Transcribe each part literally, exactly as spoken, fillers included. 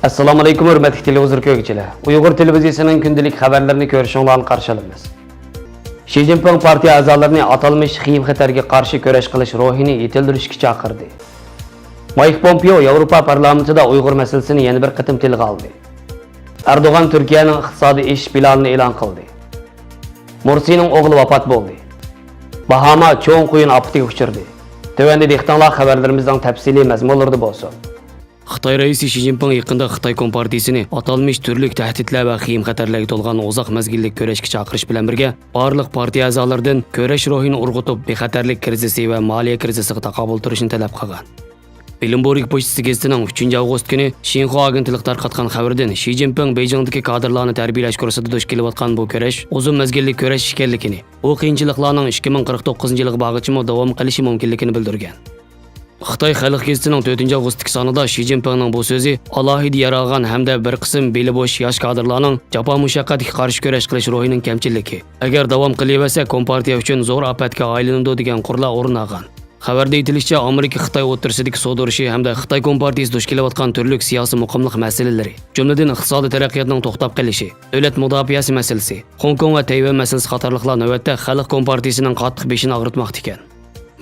ئەسسالامۇئەلەيكۇم، ھۆرمەتلىك تېلېۋىزور كۆرگۈچىلەر! ئۇيغۇر تېلېۋىزىيىسىنىڭ كۈندىلىك خەۋەرلىرىنى كۆرۈشۈڭلارنى قارشى ئالىمىز. شى جىنپىڭ پارتىيە ئەزالىرىنى ئاتالمىش خېيىم-خەتەرگە قارشى كۈرەش قىلىش روھىنى يېتىلدۈرۈشكە چاقىردى. مايك پومپېئو ياۋروپا پارلامېنتىدا ئۇيغۇر مەسىلىسىنى يەنە بىر قېتىم تىلغا ئالدى. ئەردوغان تۈركىيەنىڭ ئىقتىسادىي ئېشىش پىلانىنى ئېلان قىلدى. مۇرسىنىڭ ئوغلى ۋاپات بولدى. باھاما چوڭ قۇيۇن ئاپىتىگە ئۇچرىدى. تۆۋەندە دىققىتىڭلار خەۋەرلىرىمىزنىڭ تەپسىلىي مەزمۇنلىرىدا بولسۇن. خىتاي رەئىسى شى جىنپىڭ يېقىندا خىتاي كومپارتىيىسىنى ئاتالمىش تۈرلۈك تەھدىتلەر ۋە خېيىم-خەتەرلەرگە تولغان ئۇزاق مەزگىللىك كۈرەشكە چاقىرىش بىلەن بىرگە، بارلىق پارتىيە ئەزالىرىدىن كۈرەش روھىنى ئۇرغۇتۇپ، بىخەتەرلىك كىرىزىسى ۋە مالىيە كىرىزىسىغا تاقابىل تۇرۇشنى تەلەپ قىلغان. بىلىمبورگ پوچتىسى گېزىتىنىڭ ئۈچىنچى ئاۋغۇست كۈنى شىنخۇا ئاگېنتلىقى تارقاتقان خەۋىرىدىن، شى جىنپىڭ بېيجىڭدىكى كادىرلارنى تەربىيەلەش كۇرسىدا دۇچ كېلىۋاتقان بۇ كۈرەش ئۇزۇن مەزگىللىك كۈرەش ئىكەنلىكىنى، بۇ قىيىنچىلىقلارنىڭ ئىككى مىڭ قىرىق توققۇزىنچى يىلغا بارغىچىمۇ داۋام قىلىشى مۇمكىنلىكىنى بىلدۈرگەن. خىتاي خەلق گېزىتىنىڭ تۆتىنچى ئاۋغۇستتىكى سانىدا شى جىنپىڭنىڭ بۇ سۆزى ئالاھىدە يارىغان ھەمدە بىر قىسىم بېلى بوش ياش كادىرلارنىڭ جاپا-مۇشەققەتكە قارشى كۈرەش قىلىش روھىنىڭ كەمچىللىكى، ئەگەر داۋام قىلىۋەرسە، كومپارتىيە ئۈچۈن زور ئاپەتكە ئايلىنىدۇ، دېگەن قۇرلار ئورۇن ئالغان. خەۋەردە ئېيتىلىشىچە، ئامېرىكا خىتاي ئوتتۇرىسىدىكى سودا ئۇرۇشى ھەمدە خىتاي كومپارتىيىسى دۇچ كېلىۋاتقان تۈرلۈك سىياسىي مۇقىملىق مەسىلىلىرى، جۈملىدىن ئىقتىسادىي تەرەققىياتنىڭ توختاپ قېلىشى، دۆلەت مۇداپىئەسى مەسىلىسى، خوڭكوڭ ۋە تەيۋەن مەسىلىسى قاتارلىقلار نۆۋەتتە خەلق كومپارتىيىسىنىڭ قاتتىق بېشىنى ئاغرىتماقتا ئىكەن.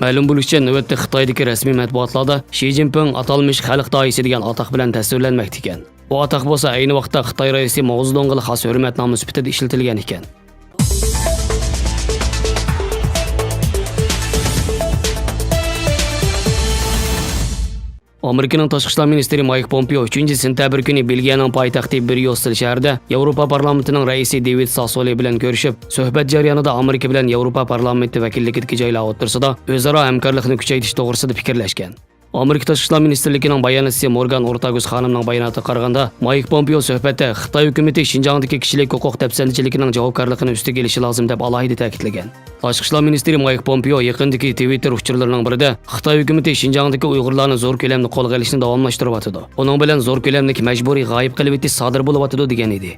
مەلۇم بولۇشىچە، نۆۋەتتە خىتايدىكى رەسمىي مەتبۇئاتلاردا شى جىنپىڭ ئاتالمىش خەلق داھىيسى دېگەن ئاتاق بىلەن تەسۋىرلەنمەكتە ئىكەن. بۇ ئاتاق بولسا ئەينى ۋاقىتتا خىتاي رەئىسى ماۋزېدۇڭغىلا خاس ھۆرمەت نامى سۈپىتىدە ئىشلىتىلگەن ئىكەن. ئامېرىكىنىڭ تاشقى ئىشلار مىنىستىرى مايك پومپېئو ئۈچىنچى سېنتەبىر كۈنى بېلگىيەنىڭ پايتەختى بريۇسسېل شەھىرىدە ياۋروپا پارلامېنتىنىڭ رەئىسى دېۋىد ساسسولى بىلەن كۆرۈشۈپ، سۆھبەت جەريانىدا ئامېرىكا بىلەن ياۋروپا پارلامېنتى ۋەكىللىكىدىكى جايلار ئوتتۇرىسىدا ئۆزئارا ھەمكارلىقنى كۈچەيتىش توغرىسىدا پىكىرلەشكەن. ئامېرىكا تاشقى ئىشلار مىنىستىرلىكىنىڭ باياناتچىسى مورگان ئورتاگۇس خانىمنىڭ باياناتىغا قارىغاندا، مايك پومپېئو سۆھبەتتە خىتاي ھۆكۈمىتى شىنجاڭدىكى كىشىلىك ھوقۇق دەپسەندىچىلىكىنىڭ جاۋابكارلىقىنى ئۈستىگە ئېلىشى لازىم، دەپ ئالاھىدە تەكىتلىگەن. تاشقى ئىشلار مىنىستىرى مايك پومپېئو يېقىندىكى تىۋىتتېر ئۇچۇرلىرىنىڭ بىرىدە، خىتاي ھۆكۈمىتى شىنجاڭدىكى ئۇيغۇرلارنى زور كۆلەمدە قولغا ئېلىشنى داۋاملاشتۇرۇۋاتىدۇ، ئۇنىڭ بىلەن زور كۆلەملىك مەجبۇرىي غايىب قىلىۋېتىش سادىر بولۇۋاتىدۇ، دېگەن ئىدى.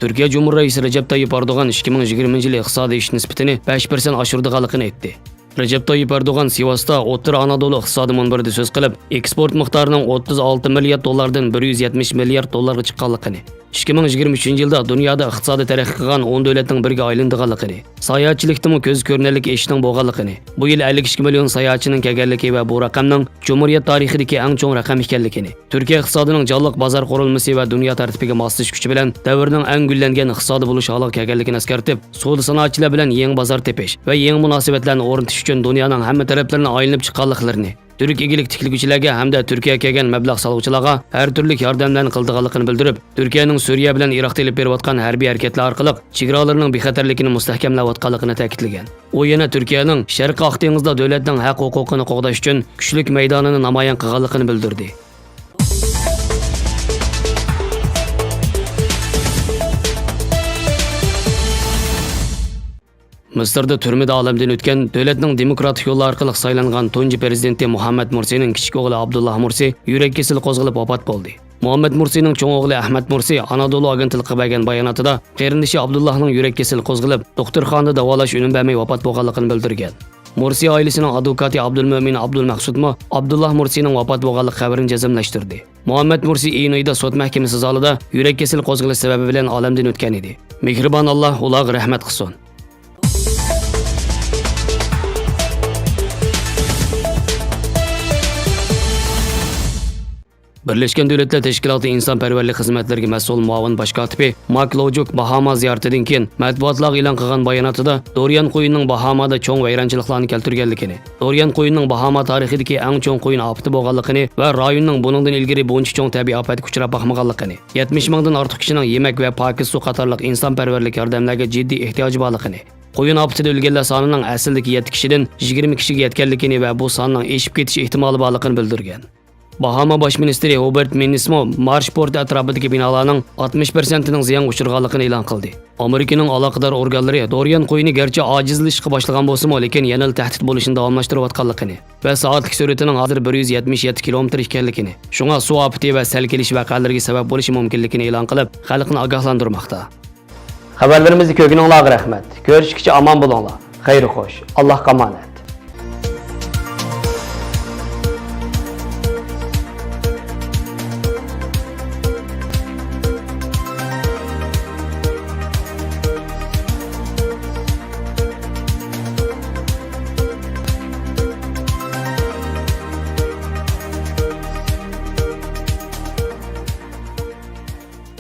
تۈركىيە جۇمھۇر رەئىسى رەجەپ تايىپ ئەردوغان ئىككى مىڭ يىگىرمىنچى يىلى ئىقتىسادىي ئېشىش نىسبىتىنى بەش پىرسەنت ئاشۇرىدىغانلىقىنى ئېيتتى. رەجەپ تايىپ ئەردوغان سىۋاستا ئوتتۇرا ئانادولۇ ئىقتىسادىي مۇنبىرىدە سۆز قىلىپ، ئېكسپورت مىقدارىنىڭ ئوتتۇز ئالتە مىليارد دوللاردىن بىر يۈز يەتمىش مىليارد دوللارغا چىققانلىقىنى، ئىككى مىڭ يىگىرمە ئۈچىنچى يىلدا دۇنيادا ئىقتىسادىي تەرەققىي قىلغان ئون دۆلەتنىڭ بىرىگە ئايلىنىدىغانلىقىنى، ساياھەتچىلىكتىمۇ كۆز كۆرۈنەرلىك ئېشىشنىڭ بولغانلىقىنى، بۇ يىل ئەللىك ئىككى مىليون ساياھەتچىنىڭ كەلگەنلىكى ۋە بۇ رەقەمنىڭ جۇمھۇرىيەت تارىخىدىكى ئەڭ چوڭ رەقەم ئىكەنلىكىنى، تۈركىيە ئىقتىسادىنىڭ جانلىق بازار قۇرۇلمىسى ۋە دۇنيا تەرتىپىگە ماسلىشىش كۈچى بىلەن دەۋرنىڭ ئەڭ گۈللەنگەن ئىقتىسادى بولۇش ھالىغا كەلگەنلىكىنى ئەسكەرتىپ، سودا سانائەتچىلەر بىلەن يېڭى بازار تېپىش ۋە يېڭى مۇناسىۋەتلەرنى ئورنىتىش ئۈچۈن دۇنيانىڭ ھەممە تەرەپلىرىنى ئايلىنىپ چىققانلىقلىرىنى، تۈرك ئىگىلىك تىكلىگۈچىلەرگە ھەمدە تۈركىيەگە كەلگەن مەبلەغ سالغۇچىلارغا ھەر تۈرلۈك ياردەملەرنى قىلىدىغانلىقىنى بىلدۈرۈپ، تۈركىيەنىڭ سۈرىيە بىلەن ئىراقتا ئېلىپ بېرىۋاتقان ھەربىي ھەرىكەتلەر ئارقىلىق چېگرالىرىنىڭ بىخەتەرلىكىنى مۇستەھكەملەۋاتقانلىقىنى تەكىتلىگەن. ئۇ يەنە تۈركىيەنىڭ شەرقىي ئاق دېڭىزدا دۆلەتنىڭ ھەق ھوقۇقىنى قوغداش ئۈچۈن كۈچلۈك مەيدانىنى نامايان قىلغانلىقىنى بىلدۈردى. مىسىردا تۈرمىدە ئالەمدىن ئۆتكەن، دۆلەتنىڭ دېموكراتىك يوللار ئارقىلىق سايلانغان تۇنجى پىرېزىدېنتى مۇھەممەد مۇرسىنىڭ كىچىك ئوغلى ئابدۇللا مۇرسى يۈرەك كېسىلى قوزغىلىپ ۋاپات بولدى. مۇھەممەد مۇرسىنىڭ چوڭ ئوغلى ئەھمەد مۇرسى ئانادولۇ ئاگېنتلىقىغا بەرگەن باياناتىدا، قېرىندىشى ئابدۇللاھنىڭ يۈرەك كېسىلى قوزغىلىپ، دوختۇرخانىدا داۋالاش ئۈنۈم بەرمەي ۋاپات بولغانلىقىنى بىلدۈرگەن. مۇرسى ئائىلىسىنىڭ ئادۋوكاتى ئابدۇلمۆمىن ئابدۇلمەخسۇتمۇ ئابدۇللا مۇرسىنىڭ ۋاپات بولغانلىق خەۋىرىنى جەزملەشتۈردى. مۇھەممەد مۇرسى ئىيۇن ئېيىدا سوت مەھكىمىسى زالىدا يۈرەك كېسىلى قوزغىلىش سەۋەبى بىلەن ئالەمدىن ئۆتكەن ئىدى. مېھرىبان ئاللا ئۇلارغا رەھمەت قىلسۇن. بىرلەشكەن دۆلەتلەر تەشكىلاتى ئىنسانپەرۋەرلىك خىزمەتلىرىگە مەسئۇل مۇئاۋىن باش كاتىپى مارك لوجۇك باھاما زىيارىتىدىن كېيىن مەتبۇئاتلارغا ئېلان قىلغان باياناتىدا دوريان قۇيۇنىنىڭ باھامادا چوڭ ۋەيرانچىلىقلارنى كەلتۈرگەنلىكىنى، دوريان قۇيۇنىنىڭ باھاما تارىخىدىكى ئەڭ چوڭ قۇيۇن ئاپىتى بولغانلىقىنى ۋە رايوننىڭ بۇنىڭدىن ئىلگىرى بۇنچە چوڭ تەبىئىي ئاپەتكە ئۇچراپ باقمىغانلىقىنى، يەتمىش مىڭدىن ئارتۇق كىشىنىڭ يېمەك ۋە پاكىز سۇ قاتارلىق ئىنسانپەرۋەرلىك ياردەملەرگە جىددىي ئېھتىياجى بارلىقىنى، قۇيۇن ئاپىتىدە ئۆلگەنلەر سانىنىڭ ئەسلىدىكى يەتتە كىشىدىن يىگىرمە كىشىگە يەتكەنلىكىنى ۋە بۇ ساننىڭ ئېشىپ كېتىش ئېھتىمالى بارلىقىنى بىلدۈرگەن. باھاما باش مىنىستىرى ھوبېرت مېننىسمۇ مارش پورتى ئەتراپىدىكى بىنالارنىڭ ئاتمىش پىرسەنتىنىڭ زىيانغا ئۇچرىغانلىقىنى ئېلان قىلدى. ئامېرىكىنىڭ ئالاقىدار ئورگانلىرى دوريان قۇيۇنى گەرچە ئاجىزلىشىشقا باشلىغان بولسىمۇ، لېكىن يەنىلا تەھدىت بولۇشىنى داۋاملاشتۇرۇۋاتقانلىقىنى ۋە سائەتلىك سۈرئىتىنىڭ ھازىر بىر يۈز يەتمىش يەتتە كىلومېتىر ئىكەنلىكىنى، شۇڭا سۇ ئاپىتى ۋە سەل كېلىش ۋەقەلىرىگە سەۋەب بولۇشى مۇمكىنلىكىنى ئېلان قىلىپ، خەلقنى ئاگاھلاندۇرماقتا. خەۋەرلىرىمىزنى كۆرگىنىڭلارغا رەھمەت. كۆرۈشكىچە ئامان بولۇڭلار. خەير خوش، ئاللاھقا ئامانەت.